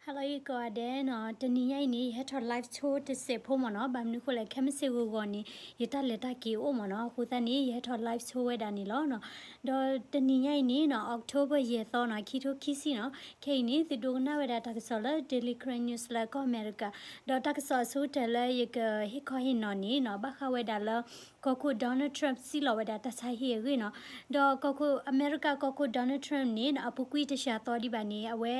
Hello ယကိးဂၤဒဲးနီၤ, တနံၤညါအံၤန့ၣ် ယဟဲထီၣ် live ဆိတစဲးဖိမ့ၢ်နီၤ, ဘၣ်မနုၤဃိလဲၣ် ခဲမုၢ်ဆ့ၣ်ဂီၤဂီၤန့ၣ် ယတၢ်လဲၤတၢ်က့ၤအိၣ်မ့ၢ်နီၤ, အဃိသတးန့ၣ် ယဟဲထီၣ် live ဆိဝဲဒၣ်န့ၣ်လီၤနီၤ. ဒီးတနံၤညါအံၤန့ၣ်နီၤ October ယဲၢ်သီနီၤ ခံထိခံဆံနီၤ, ခဲအံၤန့ၣ် သုဒိကနၣ်ဝဲဒၣ်တၢ်ကစီၣ်လၢ Daily Karen News လၢကီၢ်အမဲရကၤ, ဒီးတၢ်ကစီၣ်အဆိကတၢၢ်လၢယကဟ့ၣ်ခီဟ့ၣ်နီၤန့ၣ်နီၤ ဘၣ်ဃးဝဲဒၣ်လၢ ကီၢ်ခိၣ် Donald Trump စံၣ်လီၤဝဲဒၣ်တၢ်ဆါဟံၣ်အဂ့ၢ်နီၤ. ဒီးကီၢ်ခိၣ် အမဲရကၤကီၢ်ခိၣ် Donald Trump န့ၣ်နီၤ အပူၤကွံာ်တစှၤသီဒံးဘၣ်န့ၣ် အဝဲ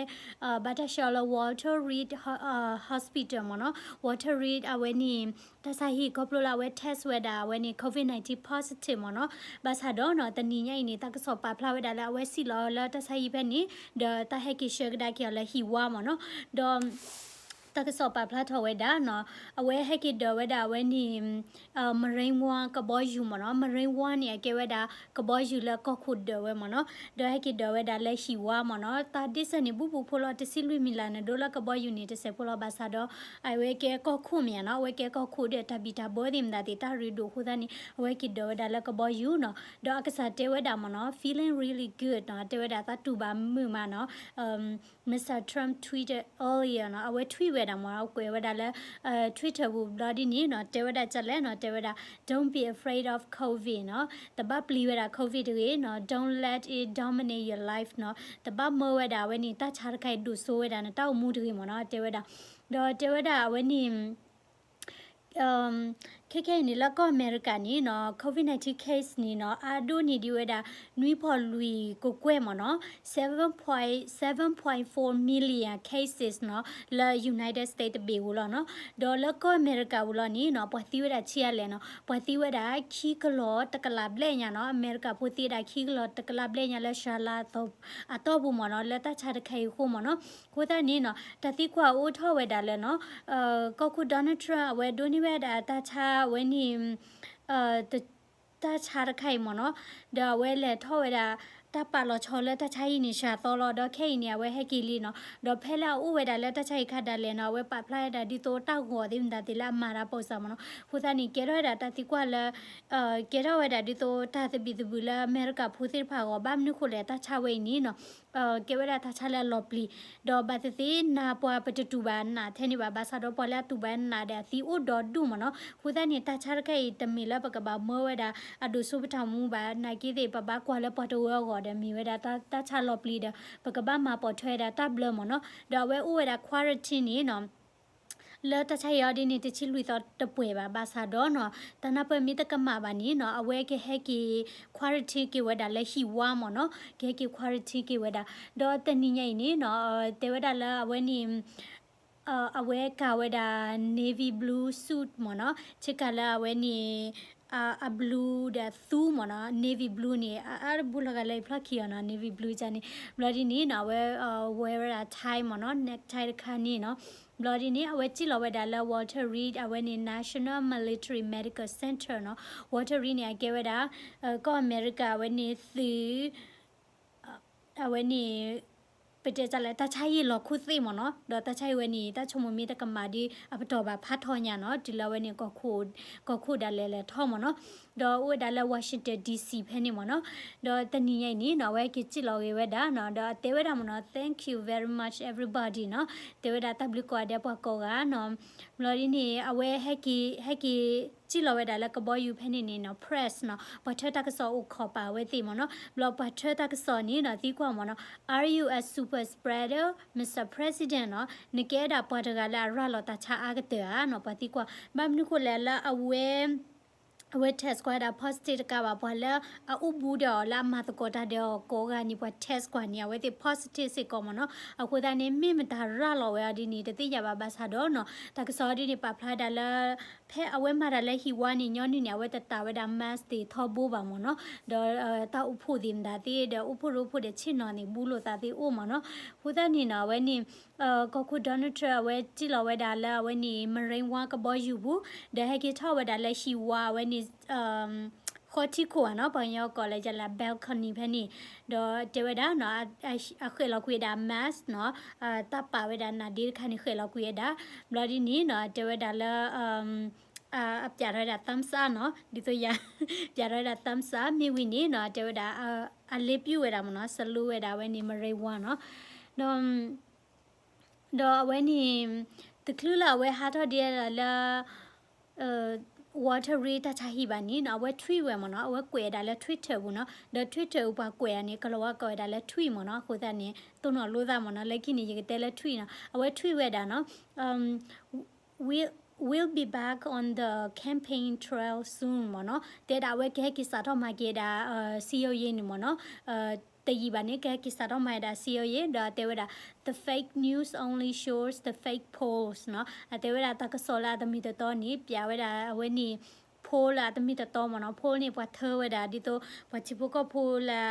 ဘၣ်တၢ်ဆှၢအီၤလၢ Walter Reed Ho- အ Hospital မ့ၢ်နီၤ, Walter Reed အဝဲန့ၣ် တၢ်ဆါဟံၣ်ခီဖျိလၢအဝဲ test ဝဲဒၣ်အဝဲန့ၣ် COVID nineteen positive မ့ၢ်နီၤ. ဘၣ်ဆၣ်ဒီးနီၤ တနံၤညါအံၤန့ၣ် တၢ်ကစီၣ်ပာ်ဖျါဝဲဒၣ်လၢအဝဲစံၣ်လီၤလၢတၢ်ဆါဟံၣ်ဖဲန့ၣ် ဒီးတၢ်ဟဲက့ၤဆှၢကဒါက့ၤအီၤလၢဟံၣ်ဝါမ့ၢ်နီၤ. ဒီး တၢ်ကစီၣ်ပာ်ဖျါထီၣ်ဝဲဒၣ်နီၤ, အဝဲဟဲက့ၤဒၢးဝဲဒၣ်အဝဲန့ၣ် Marine One ကဘီယူၤမ့ၢ်နီၤ, Marine One န့ၣ် အကဲဝဲဒၣ်ကဘီယူၤလၢကီၢ်ခိၣ်ဒၢးဝဲမ့ၢ်နီၤ, ဒီးဟဲက့ၤဒၢးဝဲဒၣ်လၢဟံၣ်ဝါမ့ၢ်နီၤ, တၢ်ဒ့ၣ်စၢၤန့ၣ် ဘူးဘူးဖိလီၤ တဆံလွံၢ်မံလၢ်န့ၣ် ဒိလၢကဘီယူၤန့ၣ် တစဲးဖိလီၤ ဘၣ်ဆၣ်ဒီး အဝဲကဲကီၢ်ခိၣ်မ့ၢ်ဧါနီၤ, အဝဲကဲကီၢ်ခိၣ်ဒီးတၢ်ဘံၣ်တၢ်ဘၢသ့ၣ်မတၤသ့ၣ် တၢ်ရ့ဒိၣ်အဃိသတးန့ၣ် အဝဲက့ၤဒၢးဝဲဒၣ်လၢကဘီယူၤနီၤ, ဒီးအကစၢ်တဲဝဲဒၣ်မ့ၢ်နီၤ feeling really good နီၤ, တဲဝဲဒၣ်သးတူၢ်ဘၣ်မုာ်မးနီၤ Mister Trump tweeted earlier နီၤ, အဝဲ tweet ဝဲဒၣ်မ့ၢ်နီၤ, ကွဲးဝဲဒၣ်လၢ Twitter ပူၤဘျီဒ်န့ၣ်နီၤ, တဲဝဲဒၣ်ဒ်လဲၣ်နီၤ, တဲဝဲဒၣ် don't be afraid of COVID နီၤ, တဘၣ်ပျံၤဝဲဒၣ် COVID တဂ့ၤနီၤ, don't let it dominate your life နီၤ, တဘၣ်မၢဝဲဒၣ်အဝဲန့ၣ် တၢ်ဆါတခါအံၤဒိၣ်စိဝဲဒၣ် နတၢ်အိၣ်မူတဂ့ၤမ့ၢ်နီၤ, တဲဝဲဒၣ်, ဒီးတဲဝဲဒၣ်အဝဲန့ၣ် ခဲခဲအံၤန့ၣ် လၢကီၢ်အမဲရကၤန့ၣ်နီၤ COVID nineteen case န့ၣ်နီၤ အါဒိၣ်န့ၢ်ဒံးဝဲဒၣ် နွံဖီလွံၢ်ကကွဲၢ်မ့ၢ်နီၤ seven point seven point four million cases နီၤ လၢ United States တဘ့ၣ်ဧိၤလီၤနီၤ, ဒီးလၢကီၢ်အမဲရကၤဧိၤလီၤန့ၣ်နီၤ ပှၤသံဝဲဒၣ်ဆံးအါလဲၣ်နီၤ, ပှၤသံဝဲဒၣ်ခံကလီၤတကလးဘျဲၣ်ညါနီၤ, အမဲရကၤဖိသံဝဲဒၣ်ခံကလီၤတကလးဘျဲၣ်ညါလၢ စှၤလါအသီပူၤမ့ၢ်နီၤ လၢတၢ်ဆါတခါအံၤအဃိမ့ၢ်နီၤ, အဃိသတးန့ၣ်နီၤ တၢ်သံကွၢ်အိၣ်ထီၣ်ဝဲဒၣ်လၢနီၤ ကီၢ်ခိၣ် Donald Trump အဝဲဒိးန့ၢ်ဝဲဒၣ်တၢ်ဆါဝဲန့ၣ် တၢ်ဆါတခါအံၤမ့ၢ်နီၤ, ဒီးအဝဲလဲၤထီၣ်ဝဲဒၣ် တၢ်ပာ်လီၤဆီလၢတၢ်ဆါဟံၣ်န့ၣ် စှၤသီလီၤ, ဒီးခဲအံၤန့ၣ် အဝဲဟဲက့ၤလံနီၤ, ဒီးဖဲလၢအအိၣ်ဝဲဒၣ်လၢတၢ်ဆါဟံၣ်ခါဒၣ်လဲာ်နီၤ အဝဲပာ်ဖျါဝဲဒၣ်ဒ်သိးတၢ်ဂီၤသ့ၣ်မတၤသ့ၣ်လၢအမၤတၢ်ပိာ်စၢ်မ့ၢ်နီၤ, အဃိသတးန့ၣ် ကဲထီၣ်ဝဲဒၣ်တၢ်သံကွၢ်လၢ ကဲထီၣ်ဝဲဒၣ်ဒ်သိးတၢ်သဘံၣ်သဘုၣ်လၢအမဲရကၤဖိသ့ၣ်တဖၣ်အဂီၢ်, ဘၣ်မနုၤဃိလဲၣ် တၢ်ဆါဝဲအံၤန့ၣ်နီၤ ကဲဝဲဒၣ်တၢ်ဆါလၢအလီၤပျံၤ, ဒီးဘၣ်သ့ၣ်သ့ၣ်နၤပှၤပတတူၢ်ဘၣ်နးထဲန့ၣ်ဘၣ်, ဘၣ်ဆၣ်ဒီးပှၤလၢအတူၢ်ဘၣ်နးဒီးအသံအိၣ်ဒီဒူၣ်မ့ၢ်နီၤ, အဃိသတးန့ၣ် တၢ်ဆါတခါအံၤတမ့ၢ်လၢပကဘၣ်မၢဝဲဒၣ်အဒိၣ်စိပတၢ်မူဘၣ်, နာ်က့သ့ၣ် ပဘၣ်ကွၢ်လၢပှၤတဝၢအဂီၢ်ဒီး မ့ၢ်ဝဲဒၣ်တၢ်ဆါလီၤပျံၤဒီး ပကဘၣ်မၤပိာ်ထွဲဝဲဒၣ်တၢ်ဘျၢမ့ၢ်နီၤ, ဒီးအဝဲအိၣ်ဝဲဒၣ် quarantine န့ၣ်နီၤ လၢတၢ်ဆါဟံၣ်အီၤဒ်န့ၣ် တဆံလွံၢ်သီတပှဲၤဘၣ်, ဘၣ်ဆၣ်ဒီးနီၤ တၢ်နၢ်ပၢၢ်မ့ၢ်တကမၣ်ဘၣ်န့ၣ်နီၤ အဝဲကဟဲက့ၤ quarantine က့ၤဝဲဒၣ်လၢဟံၣ်ဝါမ့ၢ်နီၤ, ကဟဲက့ၤ quarantine က့ၤဝဲဒၣ်, ဒီးတနံၤညါအံၤန့ၣ်နီၤ တဲဝဲဒၣ်လၢအဝဲန့ၣ် အဝဲကၤဝဲဒၣ် navy blue suit မ့ၢ်နီၤ, ဆ့ကၤလၢအဝဲန့ၣ် အ blue ဒီးသူမ့ၢ်နီၤ, navy blue န့ၣ် အအါတဘူၣ်လီၤဂာ်လၢယဖျီၣ်ခံအီၤနီၤ, navy blue န့ၣ်, ဘျီဒ်န့ၣ်နီၤ အဝဲဝဲဝဲဒၣ် tie မ့ၢ်နီၤ, necktie တခါန့ၣ်နီၤ, ဘျီဒ်န့ၣ် အဝဲစံၣ်လီၤဝဲဒၣ်လၢ Walter Reed အဝဲန့ၣ် National Military Medical Center နီၤ, Walter Reed န့ၣ် အကဲဝဲဒၣ် ကီၢ်အမဲရကၤအဝဲန့ၣ်သုး အဝဲန့ၣ် ပတဲတၢ်လဲၣ် တၢ်ဆါဟံၣ်လီၤခူသူၣ်မ့ၢ်နီၤ, ဒီးတၢ်ဆါဟံၣ်ဝဲန့ၣ် တၢ်ဆိကမိၣ်မ့ၢ်တကမၣ်ဒီး အပတီၢ်ဘၣ်ဖးထီညါနီၤ, တုၤလၢအဝဲန့ၣ် ကီၢ်ခိၣ်ဒၣ်လဲာ်လဲာ်ထီၣ်မ့ၢ်နီၤ, ဒီးအိၣ်ဝဲဒၣ်လၢ Washington D C ဖဲန့ၣ်မ့ၢ်နီၤ, ဒီးတနံၤညါအံၤန့ၣ်နီၤ အဝဲဟဲက့ၤစံၣ်လီၤဂ့ၤဝဲဒၣ်နီၤ, ဒီးအတဲဝဲဒၣ်မ့ၢ်နီၤ thank you very much everybody နီၤ, တဲဝဲဒၣ်တၢ်ဘျုးကိးဂၤဒဲးပှၤကိးဂၤနီၤ, ဘျီဒ်န့ၣ် အဝဲဟဲက့ၤ ဟဲက့ၤစံၣ်လီၤဝဲဒၣ်လၢကဘီယူၤဖဲန့ၣ်န့ၣ်နီၤ press နီၤ, ပှၤထၢတၢ်ကစီၣ်အိၣ်ခိးပာ်ဝဲသ့ၣ်မ့ၢ်နီၤ, ဘျီပှၤထၢတၢ်ကစီၣ်န့ၣ်နီၤ သံကွၢ်မ့ၢ်နီၤ Are you a super spreader, Mister President နီၤ, နကဲဒၣ်ပှၤတဂၤလၢအရၤလီၤတၢ်ဆါအါကတၢၢ်ဧါနီၤ, ပှၤသံကွၢ်, ဘၣ်မနုၤဃိလဲၣ်လၢအဝဲ အဝဲ test ကွၢ်ဝဲဒၣ် positive တကးဘၣ် ပှၤလၢအအိၣ်ဘူးဒီးအီၤလၢအမၤသကိးတၢ်ဒီးအီၤကိးဂၤန့ၣ် ပှၤ test ကွၢ်န့ၣ် အဝဲသ့ၣ် positive စ့ၢ်ကီးမ့ၢ်နီၤ, အဃိသတးန့ၣ် မ့ၢ်မတၤရၤလီၤဝဲအီၤဒ်န့ၣ် တသ့ၣ်ညါဘၣ်, ဘၣ်ဆၣ်ဒီးနီၤ တၢ်ကစီၣ်အီၤဒ်န့ၣ် ပာ်ဖျါဝဲဒၣ်လၢ ဖဲအဝဲမၤတၢ်လၢဟံၣ်ဝါန့ၣ် ညီနုၢ်န့ၣ် အဝဲတတၢ်ဝဲဒၣ် mask သ့ၣ်ထီဘိဘၣ်မ့ၢ်နီၤ, ဒီးတၢ်အိၣ်ဖှိၣ်သ့ၣ်မတၤသ့ၣ် ဒီးအိၣ်ဖှိၣ်ရိဖှိၣ်ဒီးဆ့ၣ်နီၤန့ၣ် ဘူးလိာ်သးသ့ၣ်အိၣ်မ့ၢ်နီၤ, အဃိသတးန့ၣ်နီၤ အဝဲန့ၣ် ကီၢ်ခိၣ် Donald Trump အဝဲစံၣ်လီၤဝဲဒၣ်လၢအဝဲန့ၣ် Marine One ကဘီယူၤပူၤ, ဒီးဟဲက့ၤထီၣ်ဝဲဒၣ်လၢဟံၣ်ဝါအဝဲန့ၣ် ဃီထံခိၣ်ဧါနီၤ, ပှၤကညီကိးလၢယလဲၣ် balcony ဖဲန့ၣ်, ဒီးတဲဝဲဒၣ်နီၤ အဃဲၣ်လီၤကွံာ်ဝဲဒၣ် mask နီၤ, တၢ်ပာ်ဝဲဒၣ်နးဒ့တခါန့ၣ် ဃဲၣ်လီၤကွံာ်ဝဲဒၣ်, ဘျီဒ်န့ၣ်နီၤ တဲဝဲဒၣ်လၢ အပျးထီၣ်ဝဲဒၣ် thumbs up နီၤ, ဒ်သိးယၤ ပျးထီၣ်ဝဲဒၣ် thumbs up မ့ၢ်ဝံၤန့ၣ်နီၤ တဲဝဲဒၣ် အလ့ပျူၢ်ဝဲဒၣ်မ့ၢ်နီၤ, salute ဝဲဒၣ်အဝဲန့ၣ် Marine One နီၤ, ဒီး ဒီးအဝဲန့ၣ် တချုးလၢအဝဲဟးထီၣ်ဒံးဒၣ်လၢ Walter Reed တၢ်ဆါဟံၣ်ဘၣ်န့ၣ်နီၤ အဝဲ tweet ဝဲမ့ၢ်နီၤ အဝဲကွဲးဒၣ်လၢ Twitter ပူၤနီၤ ဒီး Twitter အပှၤကွဲးအန့ၣ် ကလီၤဝါကိးဝဲဒၣ်လၢ tweet မ့ၢ်နီၤ အဃိသတးန့ၣ် တိၢ်နီၣ်လိသးမ့ၢ်နီၤ လၢခံန့ၣ် ယကတဲလၢ tweet နီၤ အဝဲ tweet ဝဲဒၣ်နီၤ We'll, we'll be back on the campaign trail soon မ့ၢ်နီၤ တဲဒၣ်အဝဲကဟဲက့ၤစးထီၣ်မၤက့ၤဒၣ် စည်းရုံးရေး န့ၣ်မ့ၢ်နီၤ တယံာ်ဘၣ်န့ၣ် ကဟဲက့ၤစးထီၣ်မၤဒၣ် စည်းရုံးရေး ဒီးတဲဝဲဒၣ် the fake news only shows the fake polls နီၤ အတဲဝဲဒၣ်တၢ်ကစီၣ်လၢအတမ့ၢ်တတီန့ၣ် ပျးဝဲဒၣ်အဝဲန့ၣ် poll လၢအတမ့ၢ်တတီမ့ၢ်နီၤ poll န့ၣ် ပှၤထၢဝဲဒၣ်ဒ်သိး ပှၤထံဖိကီၢ်ဖိလၢ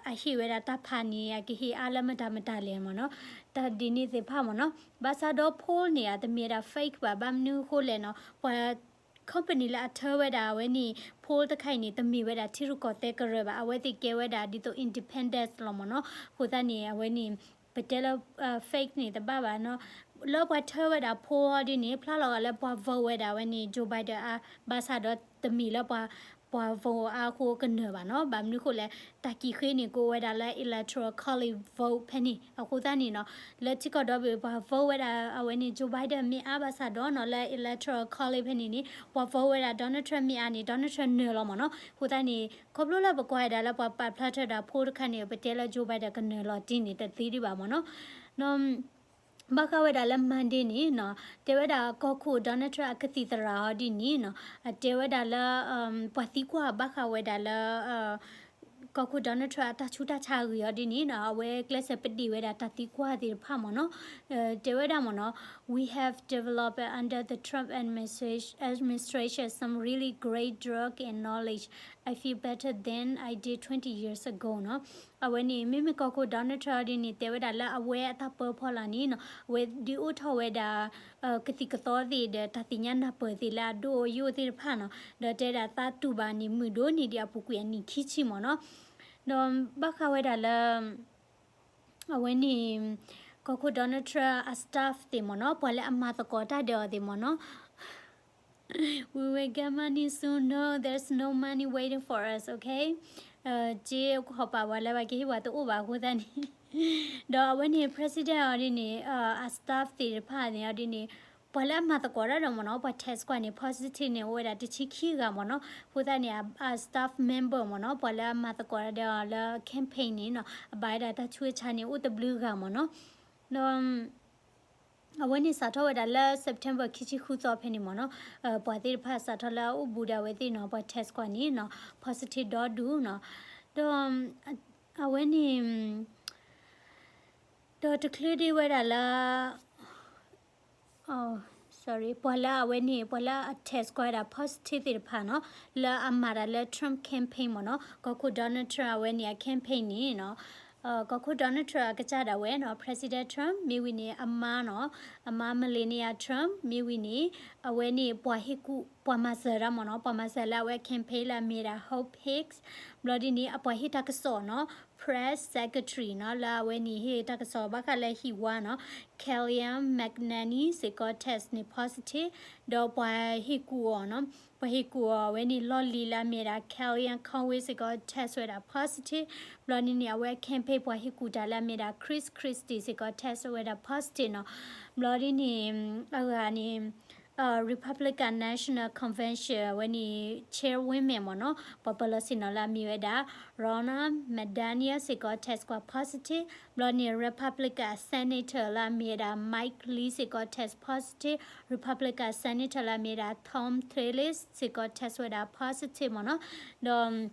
အဟ့ၣ်ဝဲဒၣ်တၢ်ဖးန့ၣ် အကဟ့ၣ်အါလၢမတၤမတၤလဲၣ်မ့ၢ်နီၤ တၢ်ဒ်န့ၣ်သ့ၣ်တဖၣ်မ့ၢ်နီၤ ဘၣ်ဆၣ်ဒီး poll န့ၣ် အတမ့ၢ်ဝဲဒၣ် fake ဘၣ် ဘၣ်မနုၤအဃိလဲၣ်နီၤ ပှၤ company လၢအထၢဝဲဒၣ်အဝဲန့ၣ် poll တခါအံၤန့ၣ် တမ့ၢ်ဝဲဒၣ်ထံရူၢ်ကီၢ်သဲးကရၢဘၣ် အဝဲသ့ၣ်ကဲဝဲဒၣ်ဒ်သိး independent လီၤမ့ၢ်နီၤ အဃိသတးန့ၣ် အဝဲန့ၣ် ပတဲလၢ fake န့ၣ်တဘၣ်ဘၣ်နီၤ လၢပှၤထၢဝဲဒၣ် poll အီၤဒ်န့ၣ် ဖျါလီၤဂာ်လၢပှၤ vote ဝဲဒၣ်အဝဲန့ၣ် Joe Biden အါ ဘၣ်ဆၣ်ဒီးတမ့ၢ်လၢပှၤ ပှၤ vote အါအဃိကနၢၤဘၣ်နီၤ ဘၣ်မနုၤအဃိလဲၣ် တၢ်ကံၣ်ဃ့န့ၣ် ကအိၣ်ဝဲဒၣ်လၢ electoral college vote ဖဲန့ၣ် အဃိသတးန့ၣ်နီၤ လၢထံကီၢ်ဒီဘ့ၣ် ပှၤ vote ဝဲဒၣ်အဝဲန့ၣ် Joe Biden မ့ၢ်အါဘၣ်ဆၣ်ဒီးနီၤ လၢ electoral college ဖဲန့ၣ်န့ၣ် ပှၤ vote ဝဲဒၣ် Donald Trump မ့ၢ်အါန့ၣ် Donald Trump နၢၤလီၤမ့ၢ်နီၤ အဃိသတးန့ၣ် ခီဖျိလၢပကွၢ်ဝဲဒၣ်လၢပှၤပာ်ဖျါထီၣ်ဒၣ် poll တခါန့ၣ် ပတဲလၢ Joe Biden ကနၢၤလီၤတံၢ်န့ၣ် တသ့ဒံးဘၣ်မ့ၢ်နီၤ ဘၣ်ဃးဝဲဒၣ်လၢ Monday န့ၣ်နီၤ တဲဝဲဒၣ်ကီၢ်ခိၣ် Donald Trump အကသံၣ်သရၣ်အီၤဒ်န့ၣ်နီၤ အတဲဝဲဒၣ်လၢ ပှၤသံကွၢ်ဘၣ်ဃးဝဲဒၣ်လၢ ကီၢ်ခိၣ် Donald Trump အတၢ်ဆူးတၢ်ဆါအဂ့ၢ်အီၤဒ်န့ၣ်နီၤ အဝဲကျဲးစၢးပဒ့ၣ်ဝဲဒၣ်တၢ်သံကွၢ်သ့ၣ်တဖၣ်မ့ၢ်နီၤ တဲဝဲဒၣ်မ့ၢ်နီၤ We have developed under the Trump administration, administration some really great drug and knowledge. I feel better than I did twenty years ago နီၤ အဝဲန့ၣ် မ့မ့ၢ်ကီၢ်ခိၣ် Donald Trump ဒ်န့ၣ် တဲဝဲဒၣ်လၢအဝဲအတၢ်ပၢဖီလာ်န့ၣ်နီၤ အဝဲဒုးအိၣ်ထီၣ်ဝဲဒၣ် ကသံၣ်ကသီသ့ၣ်ဒီး တၢ်သ့ၣ်ညါနၢ်ပၢၢ်သ့ၣ်လၢအဒိၣ်အယိာ်သ့ၣ်တဖၣ်နီၤ ဒီးတဲဒၣ်သးတူၢ်ဘၣ်န့ၣ် မုာ်ဒိၣ်န့ၢ်ဒံးအပူၤကွံာ်အနံၣ်ခံဆံမ့ၢ်နီၤ ဒီးဘၣ်ဃးဝဲဒၣ်လၢ အဝဲန့ၣ် ကီၢ်ခိၣ် Donald Trump အ staff သ့ၣ်မ့ၢ်နီၤ ပှၤလၢအမၤသကိးတၢ်ဒီးအီၤသ့ၣ်မ့ၢ်နီၤ We will get money soon. No, there's no money waiting for us, okay? စ့ဟီၣ်ပာ်ဝဲလၢပှၤကဟ့ၣ်ပှၤတအိၣ်ဘၣ်အဃိသတးန့ၣ် ဒီးအဝဲန့ၣ် president အီၤဒ်န့ၣ် အ staff သ့ၣ်တဖၣ်န့ၣ်အီၤဒ်န့ၣ် ပှၤလၢအမၤသကိးတၢ်ဒီးမ့ၢ်နီၤ ပှၤ test ကွၢ်န့ၣ် positive န့ၣ် အိၣ်ဝဲဒၣ်တဆံခံဂၤမ့ၢ်နီၤ အဃိသတးန့ၣ် အ staff member မ့ၢ်နီၤ ပှၤလၢအမၤသကိးတၢ်ဒီးအီၤလၢ campaign န့ၣ်နီၤ အဘၣ်ဝဲဒၣ်တၢ်ဆူးတၢ်ဆါန့ၣ် အိၣ်တဘျုးဂၤမ့ၢ်နီၤ ဒီး အဝဲန့ၣ်စးထီၣ်ဝဲဒၣ်လၢ September ခံဆံဃုသီဖဲန့ၣ်မ့ၢ်နီၤ ပှၤသ့ၣ်တဖၣ်စးထီၣ်လၢအအိၣ်ဘူးဒီးအဝဲသ့ၣ်နီၤ ပှၤ test ကွၢ်န့ၣ်နီၤ positive ဒီဒူၣ်နီၤ ဒီး အဝဲန့ၣ် ဒီးတချုးဒံးဝဲဒၣ်လၢ sorry ပှၤလၢအဝဲန့ၣ် ပှၤလၢအ test ကွၢ်ဝဲဒၣ် positive သ့ၣ်တဖၣ်နီၤ လၢအမၤတၢ်လၢ Trump campaign မ့ၢ်နီၤ ကီၢ်ခိၣ် Donald Trump အဝဲန့ၣ် အ campaign န့ၣ်နီၤ ကီၢ်ခိၣ် Donald Trump အကစၢ်ဒၣ်ဝဲနီၤ President Trump မ့ၢ်ဝံၤန့ၣ် အမါနီၤ အမါ Melania Trump မ့ၢ်ဝံၤန့ၣ် အဝဲန့ၣ် ပှၤဟ့ၣ်ကူၣ် ပှၤမၤစၢၤတၢ်မ့ၢ်နီၤ ပှၤမၤစၢၤလၢအဝဲ campaign လၢအမ့ၢ်ဒၣ် Hope Hicks ဘျီဒ်န့ၣ် အပှၤဟ့ၣ်တၢ်ကစီၣ်နီၤ press secretary နီၤ လၢအဝဲန့ၣ်ဟ့ၣ်တၢ်ကစီၣ်ဘၣ်ဃးလၢဟံၣ်ဝါနီၤ Kellyanne McEnany စ့ၢ်ကီး test န့ၣ် positive ဒီးပှၤဟ့ၣ်ကူၣ်အီၤနီၤ ပှၤဟ့ၣ်ကူၣ်အီၤအဝဲန့ၣ် လီၢ်လံၤလၢအမ့ၢ်ဒၣ် Kellyanne Conway စ့ၢ်ကီး test ဝဲဒၣ် positive ဘျီဒ်န့ၣ် အဝဲ campaign ပှၤဟ့ၣ်ကူၣ်တၢ်လၢအမ့ၢ်ဒၣ် Chris Christie စ့ၢ်ကီး test ဝဲဒၣ် positive နီၤ ဘျီဒ်န့ၣ် အဂၤန့ၣ် Republican National Convention အဝဲန့ၣ် chairwoman မ့ၢ်နီၤ ပှၤပၢၤလီၢ်ဆ့ၣ်နီၤလၢအမ့ၢ်ဝဲဒၣ် Ronna McDaniel စ့ၢ်ကီး test ကွၢ် positive ဘျီန့ၣ် Republican Senator လၢအမ့ၢ်ဝဲဒၣ် Mike Lee စ့ၢ်ကီး test positive Republican Senator လၢအမ့ၢ်ဝဲဒၣ် Thom Tillis စ့ၢ်ကီး test ဝဲဒၣ် positive မ့ၢ်နီၤ ဒီး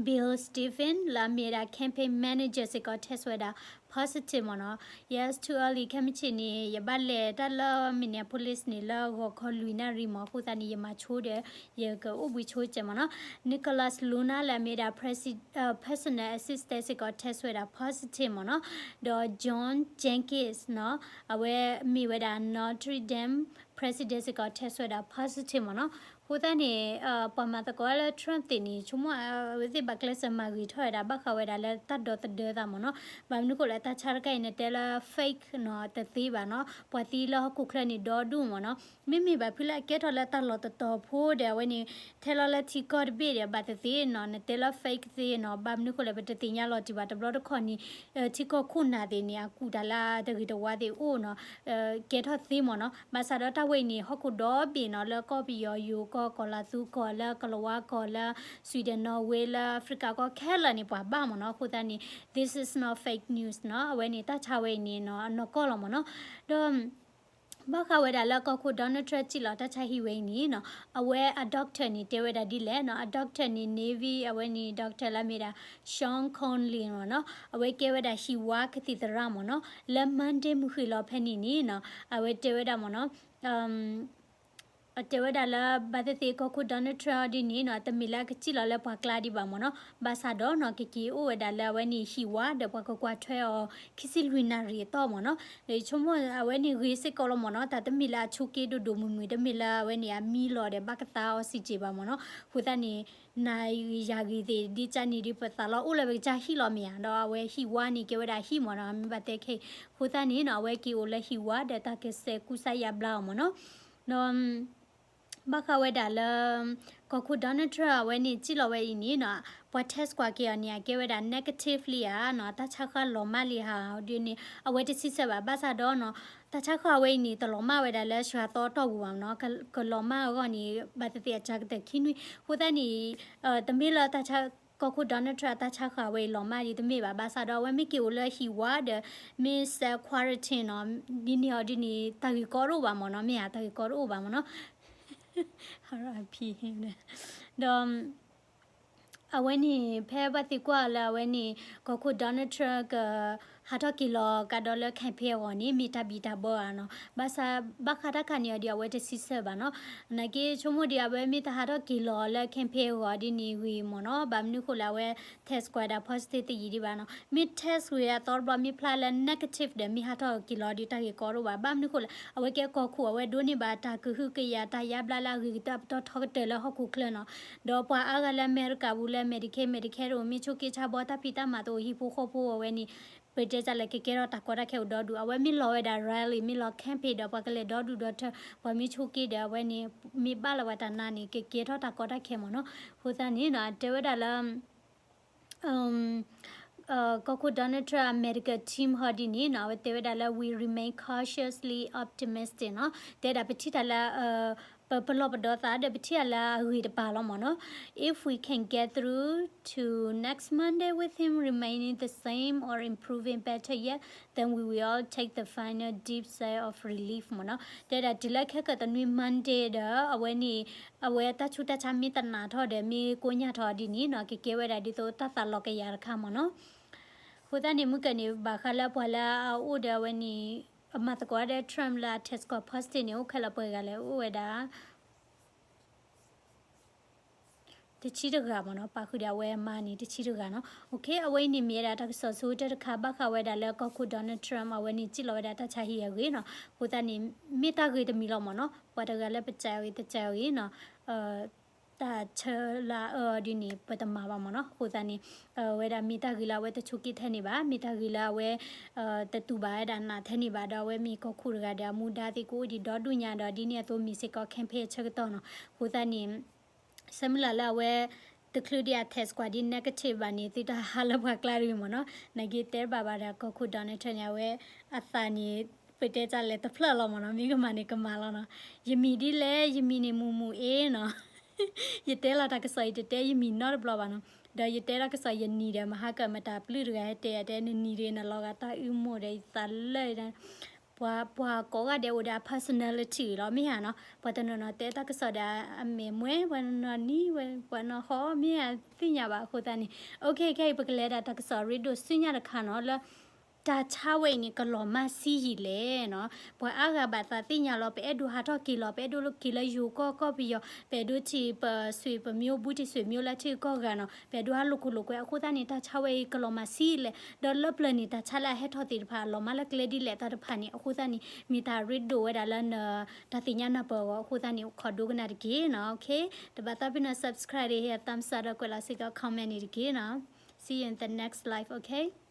Bill Stephen လၢအမ့ၢ်ဝဲဒၣ် campaign manager စ့ၢ်ကီး test ဝဲဒၣ် positive မ့ၢ်နီၤ Yes, too early ခဲမုၢ်ဆ့ၣ်န့ၣ် ယဘၣ်လဲၤတၢ်လၢ Minneapolis န့ၣ် လၢဂီၤခီလွံၢ်နၣ်ရံၣ်မ့ၢ် အဃိသတးန့ၣ် ယမၤဆိဒီး ယကအိၣ်ဘှံးဆိကဲးမ့ၢ်နီၤ Nicholas Luna လၢအမ့ၢ်ဒၣ် personal assistant စ့ၢ်ကီး test ဝဲဒၣ် positive မ့ၢ်နီၤ ဒီး John Jenkins နီၤ အဝဲမ့ၢ်ဝဲဒၣ် Notre Dame president စ့ၢ်ကီး test ဝဲဒၣ် positive မ့ၢ်နီၤ အဃိသတးန့ၣ် ပှၤမၤသကိးလၢ Trump သ့ၣ်န့ၣ် ဆိကမိၣ်အဝဲသ့ၣ်ဘၣ်ကျဲးစၢးမၤဂ့ၤထီၣ်ဝဲဒၣ် ဘၣ်ဃးဝဲဒၣ်လၢတၢ်ဒီသဒၢသးမ့ၢ်နီၤ. ဘၣ်မနုၤဃိလဲၣ် တၢ်ဆါတခါအံၤ နတဲလၢ fake နီၤ တသ့ဘၣ်နီၤ. ပှၤသံလၢဟီၣ်ခိၣ်ချၢန့ၣ်ဒီဒူၣ်မ့ၢ်နီၤ. မ့မ့ၢ်ဘၣ်ဖုလၢအကဲထီၣ်လၢတၢ်လီၢ်တတီၤဖိဒီး အဝဲန့ၣ် ထဲလီၤလၢထံကီၢ်တဘ့ၣ်ဒီး ဘၣ်တသ့နီၤ. နတဲလၢ fake သ့နီၤ. ဘၣ်မနုၤဃိလဲၣ် ပတသ့ၣ်ညါလီၤတံၢ်ဘၣ်. တဘျီတခီၣ်န့ၣ် ထံကီၢ်ခိၣ်နၢ်သ့ၣ်န့ၣ် အကူၣ်တၢ်လၢတဂ့ၤတဝါသ့ၣ်အိၣ်နီၤ ကဲထီၣ်သ့မ့ၢ်နီၤ. ဘၣ်ဆၣ်ဒီးတၢ်ဝဲအံၤန့ၣ် ဟီၣ်ခိၣ်ဒီဘ့ၣ်နီၤ လၢကီၢ်ပယီၤယိၤကီၢ် ကီၢ်လၤသူကီၢ် လၢကလၤဝါကီၢ် လၢ Sweden Norway လၢ Africa ကီၢ်ခဲလၢာ်န့ၣ် ပှၤဘၣ်မ့ၢ်နီၤ. အဃိသတးန့ၣ် this is not fake news နီၤ. အဝဲန့ၣ် တၢ်ဆါဝဲအံၤန့ၣ်နီၤ အနီၢ်ကီၢ်လီၤမ့ၢ်နီၤ. ဒီး ဘၣ်ဃးဝဲဒၣ်လၢကီၢ်ခိၣ် Donald Trump စံၣ်လီၤတၢ်ဆါဟံၣ်ဝဲအံၤန့ၣ်နီၤ အဝဲအ doctor န့ၣ် တဲဝဲဒၣ်ဒ်လဲၣ်နီၤ. အ doctor န့ၣ် Navy အဝဲန့ၣ် doctor လၢအမ့ၢ်ဒၣ် Sean Conley မ့ၢ်နီၤ. အဝဲကဲဝဲဒၣ်ဟံၣ်ဝါကသံၣ်သရၣ်မ့ၢ်နီၤ. လၢ Monday မုၢ်ဃ့ၢ်လီၤဖဲန့ၣ်န့ၣ်နီၤ အဝဲတဲဝဲဒၣ်မ့ၢ်နီၤ တဲဝဲဒၣ်လၢ ဘၣ်သ့ၣ်သ့ၣ်ကီၢ်ခိၣ် Donald Trump ဒ်န့ၣ်နီၤ တမ့ၢ်လၢအကစံၣ်လီၤလၢပှၤကျါဒံးဘၣ်မ့ၢ်နီၤ. ဘၣ်ဆၣ်ဒီးနီၤ ကက့ၤအိၣ်ဝဲဒၣ်လၢအဝဲန့ၣ်ဟံၣ်ဝါဒီးပှၤကကွၢ်ထွဲအီၤ ခံဆံလွံၢ်နၣ်ရံၣ်အတီၢ်မ့ၢ်နီၤ. ဒီးဆိကမိၣ်အဝဲန့ၣ်ဂ့ၤစ့ၢ်ကီးလီၤမ့ၢ်နီၤ. တၢ်တမ့ၢ်လၢအဆိးက့ဒိၣ်ဒိၣ်မုၢ်မုၢ် တမ့ၢ်လၢအဝဲန့ၣ်အမံလီၤဒီးဘၣ်ကသါအီစံၣ်က့ဘၣ်မ့ၢ်နီၤ. အဃိသတးန့ၣ် နၤဂ့ၤယၤဂ့ၤသ့ၣ် ဒ်ကန့ၣ်ဒ် ပသးလီၤအိၣ်လၢပကစၢ်ဟံၣ်လီၤမ့ၢ်ဧါ. ဒီးအဝဲဟံၣ်ဝါန့ၣ်ကဲဝဲဒၣ်ဟံၣ်မ့ၢ်နီၤ မ့ၢ်ဘၣ်တဲခဲအံၤ. အဃိသတးန့ၣ်နီၤ အဝဲက့ၤအိၣ်လၢဟံၣ်ဝါဒီးတၢ်ကစဲးကူစါယါဘျါအီၤမ့ၢ်နီၤ. ဒီး ဘၣ်ဃးဝဲဒၣ်လၢ ကီၢ်ခိၣ် Donald Trump အဝဲန့ၣ်စံၣ်လီၤဝဲအံၤန့ၣ်နီၤ ပှၤ test ကွၢ်က့ၤအီၤန့ၣ် အကဲဝဲဒၣ် negative လံဧါနီၤ တၢ်ဆါဃၢ်လီၤမၢ်လံဧါဒ်န့ၣ် အဝဲတဆံဆၢဘၣ်. ဘၣ်ဆၣ်ဒီးနီၤ တၢ်ဆါဃၢ်အဝဲအံၤန့ၣ် တလီၤမၢ်ဝဲဒၣ်လၢစှၤသီအတီၢ်ပူၤဘၣ်နီၤ ကလီၤမၢ်အဂီၢ်န့ၣ် ဘၣ်သ့ၣ်သ့ၣ်အစှၤကတၢၢ်ခံနွံ. အဃိသတးန့ၣ် တမ့ၢ်လၢတၢ်ဆါ ကီၢ်ခိၣ် Donald Trump အတၢ်ဆါဃၢ်ဝဲအံၤလီၤမၢ်ဒ်တမ့ၢ်ဘၣ်. ဘၣ်ဆၣ်ဒီးအဝဲမ့ၢ်က့ၤအိၣ်လၢဟံၣ်ဝါဒီး မ့ၢ် self quarantine နီၤ ဒ်န့ၣ်အီၤဒ်န့ၣ် တၢ်ဂ့ၢ်ကီတအိၣ်ဘၣ်မ့ၢ်နီၤ မ့ၢ်ဧါ တၢ်ဂ့ၢ်ကီတအိၣ်ဘၣ်မ့ၢ်နီၤ ဒီး အဝဲန့ၣ် ဖဲဘၣ်သ့ၣ်ကွၢ်လၢအဝဲန့ၣ် ကီၢ်ခိၣ် Donald Trump က ဟးထီၣ်က့ၤလီၤကဒီးလၢ campaign အဂီၢ်န့ၣ် မ့ၢ်တၢ်ဘံၣ်တၢ်ဘၢဧါနီၤ. ဘၣ်ဆၣ် ဘၣ်ဃးတၢ်ခါန့ၣ်အီၤဒီး အဝဲတဆံဆၢဘၣ်နီၤ. နာ်က့ဆိကမိၣ်ဒီး အဝဲမ့ၢ်တဟးထီၣ်က့ၤလီၤလၢ campaign အဂီၢ်ဒ်န့ၣ်ဂ့ၤမ့ၢ်နီၤ. ဘၣ်မနုၤဃိလၢအဝဲ test ကွၢ်ဒၣ် positive သယံၤဒံးဘၣ်နီၤ. မ့ၢ် test ဝံၤအသီတဘျီ မ့ၢ်ဖျါလၢ negative ဒီး မ့ၢ်ဟးထီၣ်က့ၤလီၤဒီး တၢ်ဂ့ၢ်ကီတအိၣ်ဘၣ်. ဘၣ်မနုၤဃိလၢ အဝဲကဲကီၢ်ခိၣ် အဝဲဒိးန့ၢ်ဘၣ်တၢ်ကဟုကယာ် တၢ်ယါဘျါလၢအဂ့ၤကတၢၢ်ပတီၢ်ထီကတၢၢ်လၢဟီၣ်ခိၣ်ချၢနီၤ. ဒီးပှၤအါဂၤလၢအမဲရကၤပူၤလၢ Medicaid Medicaid တအိၣ် မ့ၢ်ဆိးက့ဆါဘီတၢ်ဖံးတၢ်မၤတအိၣ် ဟံၣ်ဖိဃီဖိအဝဲန့ၣ် ပတဲတၢ်လၢကကဲထီၣ်တၢ်ကီတၢ်ခဲအိၣ်ဒီဒူၣ်. အဝဲမ့ၢ်လီၤဝဲဒၣ် rally မ့ၢ်လီၤ campaign ဒီးပှၤကလဲၤဒီဒူၣ်ဒီထၢ ပှၤမ့ၢ်ဆိးက့ဒီးအဝဲန့ၣ် မ့ၢ်ဘၣ်လၢပှၤတၢ်နါန့ၣ် ကကဲထီၣ်တၢ်ကီတၢ်ခဲမ့ၢ်နီၤ. အဃိသတးန့ၣ်နီၤ တဲဝဲဒၣ်လၢ ကီၢ်ခိၣ် Donald Trump အ medical team ဟီဒ်န့ၣ်နီၤ အဝဲတဲဝဲဒၣ်လၢ we remain cautiously optimistic နီၤ တဲဒၣ်ပထံၣ်တၢ်လၢ ပလီၢ်ပဒီသးဒီးပထံၣ်တၢ်လၢအဂ့ၤတပၤလီၤမ့ၢ်နီၤ. If we can get through to next Monday with him remaining the same or improving better yet, then we will all take the final deep sigh of relief မ့ၢ်နီၤ. တဲဒၣ်တုၤလၢခဲကတနွံ Monday ဒီး အဝဲန့ၣ် အဝဲတၢ်ဆူးတၢ်ဆါမ့ၢ်တနးထီၣ်ဒီး မ့ၢ်ကိညၢ်ထီၣ်ဒ်န့ၣ်နီၤ ကကဲဝဲဒၣ်ဒ်သိးတၢ်သးလီၤကယၤတခါမ့ၢ်နီၤ. အဃိသတးန့ၣ် မုၢ်ကၢန့ၣ် ဘၣ်ဃးလၢပှၤလၢအအိၣ်ဒီးအဝဲန့ၣ် အမၤသကိးဒီး Trump လၢအ test ကွၢ် positive န့ၣ် အိၣ်ခဲလၢာ်ပှဲၤဂၤလဲၣ် အိၣ်ဝဲဒၣ် တဆံတဂၤမ့ၢ်နီၤ ပာ်ဃုာ်ဒီးအဝဲအမါန့ၣ် တဆံတဂၤနီၤ. အဝဲအံၤန့ၣ်မ့ၢ်ဝဲဒၣ်တၢ်ကစီၣ်ဆိကတၢၢ်တခါ ဘၣ်ဃးဝဲဒၣ်လၢကီၢ်ခိၣ် Donald Trump အဝဲန့ၣ်စံၣ်လီၤဝဲဒၣ်တၢ်ဆါဟံၣ်အဂ့ၢ်နီၤ. အဃိသတးန့ၣ် မ့ၢ်တၢ်ဂ့ၤတမံၤလီၤမ့ၢ်နီၤ. ပှၤတဂၤလၢပစံးအဂ့ၤ တစံးအဂ့ၤနီၤ တၢ်ဆၢလၢအအၢဒ်န့ၣ် ပတမၤဘၣ်မ့ၢ်နီၤ. အဃိသတးန့ၣ် အဝဲဒၣ်မ့ၢ်တၢ်ဂ့ၤလၢအဝဲတဆိးက့ထဲန့ၣ်ဘၣ်, မ့ၢ်တၢ်ဂ့ၤလၢအဝဲ တတူၢ်ဘၣ်ဝဲဒၣ်နးထဲန့ၣ်ဘၣ်, ဒီးအဝဲမ့ၢ်ကီၢ်ခိၣ်တဂၤဒီး အမူဒါသ့ၣ်ကအိၣ်ဒံးဒီဒူၣ်ညါဒီး ဒ်န့ၣ်အသိးမ့ၢ်စ့ၢ်ကီး campaign အဆၢကတီၢ်နီၤ. အဃိသတးန့ၣ် ဆၢမုၢ်လၢ်လၢအဝဲ တချုးဒံးအ test ကွၢ်ဒ် negative ဘၣ်န့ၣ် သုတဟးလၢပှၤကျါတဂ့ၤမ့ၢ်နီၤ. နာ်က့တဲတဘၣ်ဘၣ်ဒီး ကီၢ်ခိၣ် Donald Trump န့ၣ် အဝဲအသးန့ၣ် ပတဲတၢ်လဲၤတဖျၢၣ်လီၤမ့ၢ်နီၤ, မ့ၢ်ကမၣ်န့ၣ်ကမၣ်လီၤနီၤ. ယမံၤဒ်လဲၣ်, ယမံၤန့ၣ်မူးမူးအ့နီၤ. ယတဲလီၤတၢ်ကစီၣ်အံၤ တတဲယမံၤနီတဘျီဘၣ်နီၤ. ဒီးယတဲတၢ်ကစီၣ်ယနံၤဒီး မဟါကမတၤပျုၢ်တဂၤဟဲတဲယၤတဲ နနံၤဒ်နလီၤဂာ်တၢ်အုၣ်မိၢ်ဒီးယသးလၢာ် ပှၤ ပှၤကိးဂၤဒဲးအိၣ်ဒီးအ personality လီၤ မ့ၢ်ဧါနီၤ. ပှၤတနီၤနီၤတဲတၢ်ကစီၣ်ဒီး အမဲာ်မွဲ ပှၤနီၤနံၤဝဲ ပှၤနီၤဟီ မ့ၢ်ဧါသ့ၣ်ညါဘၣ်အဃိသတးန့ၣ်. အခဲအံၤပကလဲၤဒၣ်တၢ်ကစီၣ်ရ့ဒိၣ်ဆူညါတခါနီၤ လၢ တၢ်ဆါဝဲအံၤန့ၣ် ကလီၤမၢ်ဆံးယံာ်လဲၣ်နီၤ. ပှၤအါဂၤဘၣ်သးသ့ၣ်ညါလီၤ, ပအဲၣ်ဒိးဟးထီၣ်က့ၤလီၤ, ပအဲၣ်ဒိးက့ၤလၢယိၤကီၢ်ကီၢ်ပယီၤ, ပအဲၣ်ဒိးထံၣ်ပဆွေပမျိုး ဘူးထံၣ်ဆွေမျိုးလၢထံဂုၤကီၢ်ဂၤနီၤ, ပအဲၣ်ဒိးဟးလိာ်ခိၣ်လိာ်ကွဲ. အဃိသတးန့ၣ် တၢ်ဆါဝဲအံၤ ကလီၤမၢ်ဆံးလဲၣ်, ဒီးလၢပျၢၤန့ၣ် တၢ်ဆါလၢအဟဲထီၣ်သ့ၣ်တဖၣ် အလီၤမၢ်လၢကျဲဒ်လဲၣ်အသးတဖၣ်န့ၣ် အဃိသတးန့ၣ် မ့ၢ်တၢ်ရ့ဒိၣ်ဝဲဒၣ်လၢန တၢ်သ့ၣ်ညါနၢ်ပၢၢ်အဂီၢ်. အဃိသတးန့ၣ် ခိးဒိကနၣ်တက့ၢ်နီၤ. Okay, တဘၣ်သးပ့ၤနီၣ် subscribe ဒီး hit thumbs up ဒီးကွဲးလီၤစ့ၢ်ကီး comment န့ၣ်တက့ၢ်နီၤ. See you in the next live, okay?